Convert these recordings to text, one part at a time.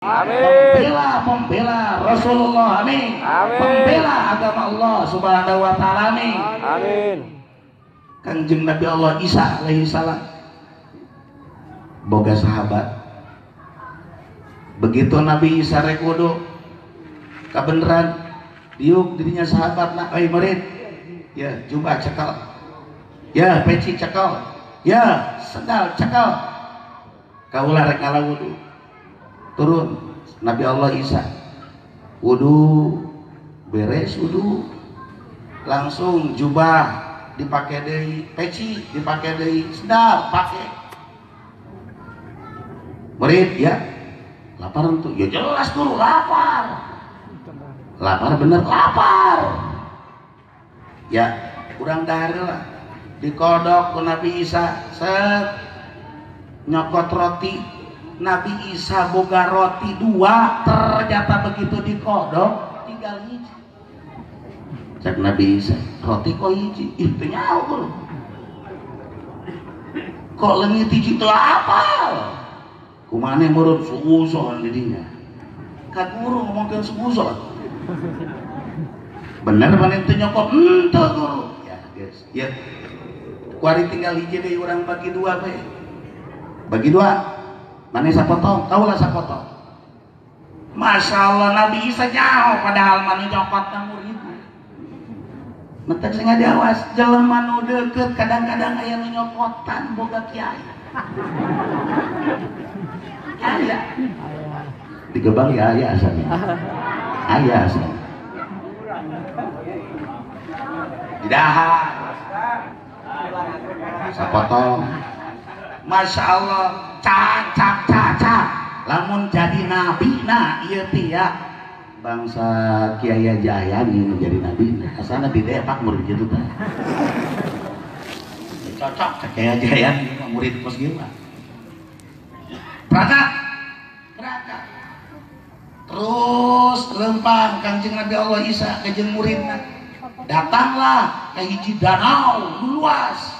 Amin. Pembela Rasulullah, amin. Amin. Pembela agama Allah Subhanahu wa taala, amin. Amin. Kanjeng Nabi Allah Isa alaihi salam boga sahabat. Begitu Nabi Isa rek wudu kabeneran diuk dirinya sahabat nak euy murid. Ya, jubah cekal. Ya, peci cekal. Ya, sendal cekal. Kaula rek ngala wudu. Turun Nabi Allah Isa wudu, beres wudu, langsung jubah dipakai deui, peci dipakai deui, sendal pakai. Murid ya, lapar tuh, ya jelas guru lapar. Lapar bener lapar. Ya, kurang dahar lah. Dikodok ku Nabi Isa, set nyokot roti. Nabi Isa boga roti dua, ternyata begitu dikodok tinggal hiji. Cek Nabi Isa, roti kok hiji? Ih, teu nyaho guru. Kok leungit hiji teu apal? Kumane murut suuzon didinya. Ka guru ngomongkeun suuzon. Bener maneh teu nyokot? Henteu guru. Ya, guys, ya. Kuari tinggal hiji deui urang bagi dua we. Bagi dua. Mana sapotong, kaulah sapotong. Masya Allah Nabi Isa jauh padahal mana nyokot ka murid. Mentek sing diawas jelema nu deukeut kadang-kadang aya nu nyokotan boga kiai. Aya. Di Gebang ya aya asalnya. Aya asalnya. Di dahar. Sapotong. Masya Allah, cacak cacak. Lamun jadi nabi nah ieu teh ya bangsa Kiai Jayani nu jadi nabi nah asana di Depak murid kitu tah. Cocok ka Kiai Jayani mah murid kos kieu mah. Berangkat. Berangkat. Terus lempang Kangjeng Nabi Allah Isa ka jeung muridna. Datanglah ka hiji danau luas.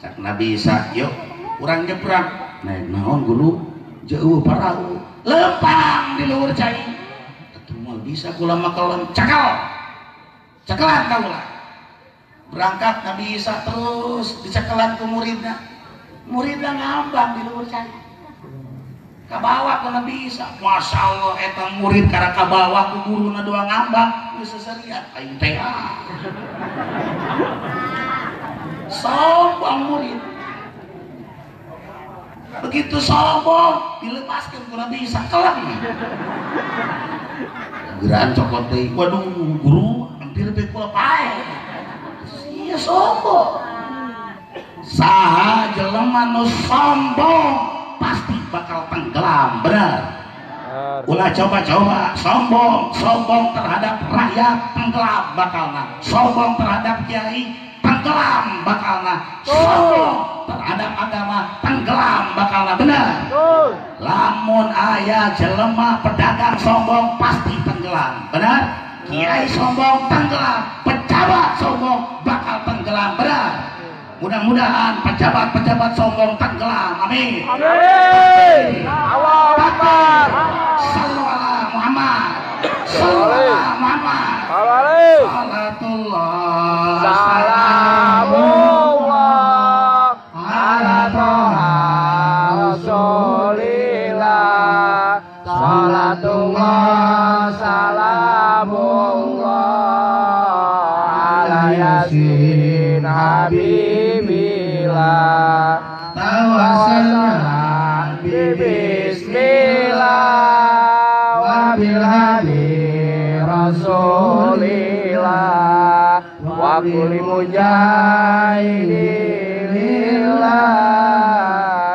Cak Nabi Isa, yuk urang nyebrang. Naik naon guru jauh parahu lempang di luhur cai atuh moal bisa kula makelem cakal cakalan kaula. Berangkat Nabi Isa terus dicakalan ku muridna, muridna ngambang di luhur cai kabawa ku Nabi Isa. Masya Allah eta murid karena kabawa ku guruna doang ngambang geus seserian aing teh sombong murid. Begitu sombong dilepaskan ku Nabi Isa kelem. Geraan cokot teh, waduh guru hampir teh kula pae. Sia sombong. Saha jelema nu sombong pasti bakal tenggelam, benar. Ulah coba-coba sombong, sombong terhadap rakyat tenggelam bakalna, sombong terhadap kiai tenggelam bakalna, sombong terhadap agama tenggelam bakalna, benar. Lamun aya jelema pedagang sombong pasti tenggelam, benar. Kiai sombong tenggelam, pejabat sombong bakal tenggelam, benar. Mudah-mudahan pejabat-pejabat sombong tenggelam, amin. Amin. Allahu Akbar. Sallu ala Muhammad. Sallu ala Muhammad. Salatullah salamullah ala Toha Rasulillah. Salatullah salamullah ala Yasin Habibillah. Tawassalna bi bismillah wa bil hadi Rasulillah wa kulli mujahidin lillah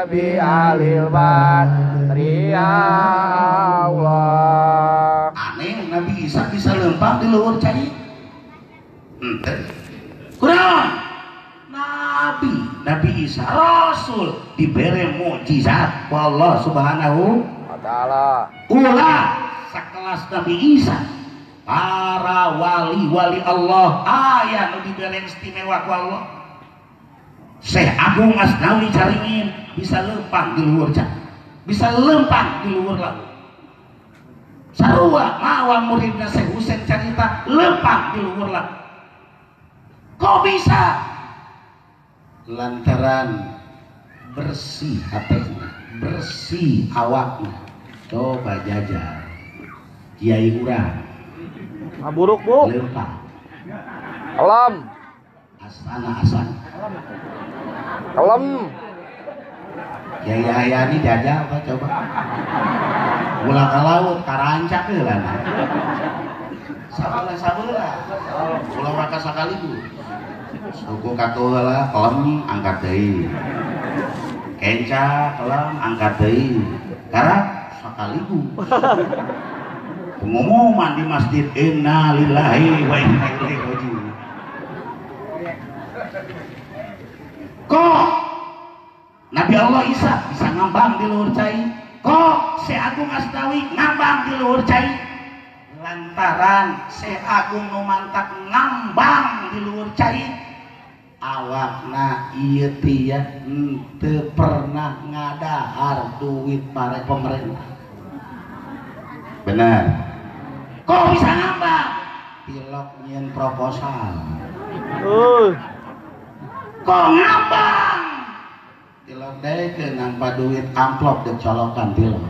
bi alil badri ya Allah. Aneh Nabi Isa bisa lempang di luhur cai. Henteu. Kurang. Nabi Isa Rasul dibere mukjizat ku Allah Subhanahu wa taala. Ulah sakelas Nabi Isa para wali-wali Allah aya nu dibere istimewa ku Allah. Syekh Agung Asnawi Caringin bisa lempang di luhur cai, bisa lempang di luhur laut. Sarua mawa muridna Syekh Husein carita lempang di luhur laut. Kok bisa? Lantaran bersih hatena, bersih awakna. Coba jajal kiai urang ngaburuk bu lempang kelem asana asana kelem. Kiai Hayani jajal apa coba ulah ka laut karancak heula nah. Sabelah-sabelah ulah raka sakaligus suku katuh heula kelem angkat deui kenca kelem angkat deui karena sakaligus pengumuman di masjid innalillahi wa inna ilaihi rajiun. Kok Nabi Allah Isa bisa ngambang di luhur cai? Kok Syekh Agung Asnawi ngambang di luhur cai? Lantaran Syekh Agung nu mantak ngambang di luhur cai, awakna ieu teh henteu pernah ngadahar duit para pemerintah. Benar. Kok bisa ngambang? Pilok nyieun proposal. Kok ngambang? Tilok deui ke nampa duit amplop deuk colokan tilok.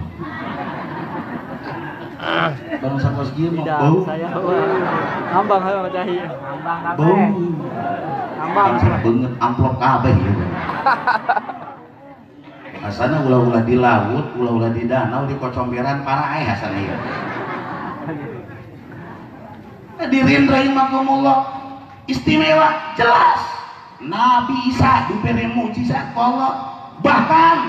Bangsa kos kieu mah bau. Ngambang hayang cai. Ngambang kabeh. Bau. Ngambang beungeut amplop kabeh ieu. Asana ulah-ulah di laut, ulah-ulah di danau, di kocomberan para ae asana ieu. Hadirin rahimakumullah, istimewa jelas. Nabi Isa diberi mukjizat Allah, bahkan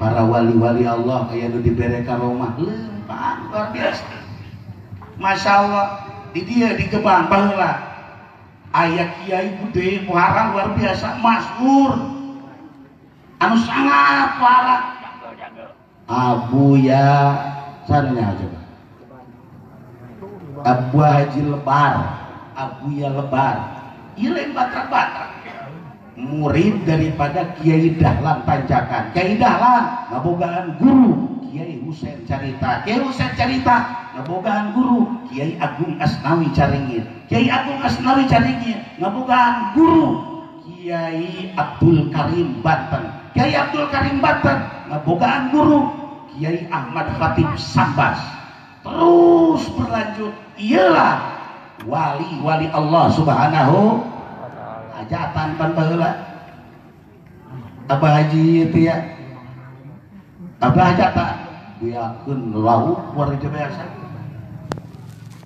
para wali-wali Allah aya nu dibere karomah lempang luar biasa. Masya Allah, di dieu di Gebang baheula aya kiai gede pohara luar biasa masyhur anu sangat parah. Abu ya sananya coba Abu Haji Lebar, Abu ya Lebar ieu lain batra-batra murid daripada Kiai Dahlan Tanjakan. Kiai Dahlan ngabogaan guru Kiai Husein Carita, Kiai Husein Carita ngabogaan guru Kiai Agung Asnawi Caringin, Kiai Agung Asnawi Caringin ngabogaan guru Kiai Abdul Karim Banten, Kiai Abdul Karim Banten ngabogaan guru Kiai Ahmad Khatib Sambas. Terus berlanjut, iyalah wali-wali Allah Subhanahu hajatan pan baheula. Abah Haji teh ya, abah hajatan diakeun lauk luar biasa.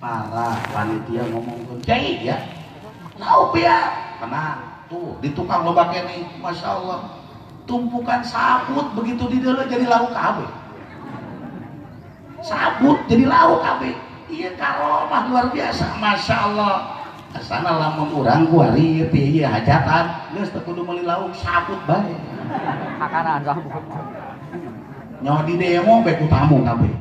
Para panitia ngomongkeun kiai ya lauk ya tenang tuh di tukang loba keneh, Masya Allah tumpukan sabut begitu di dalam jadi lauk kabeh, sabut jadi lauk kabeh. Iya karomah luar biasa, Masya Allah. Asana lamun urang kuari ieu teh ieu hajatan geus teu kudu meuli lauk, sabut bae. Makanan sabut. Nyawa di demo bae ku tamu kabeh.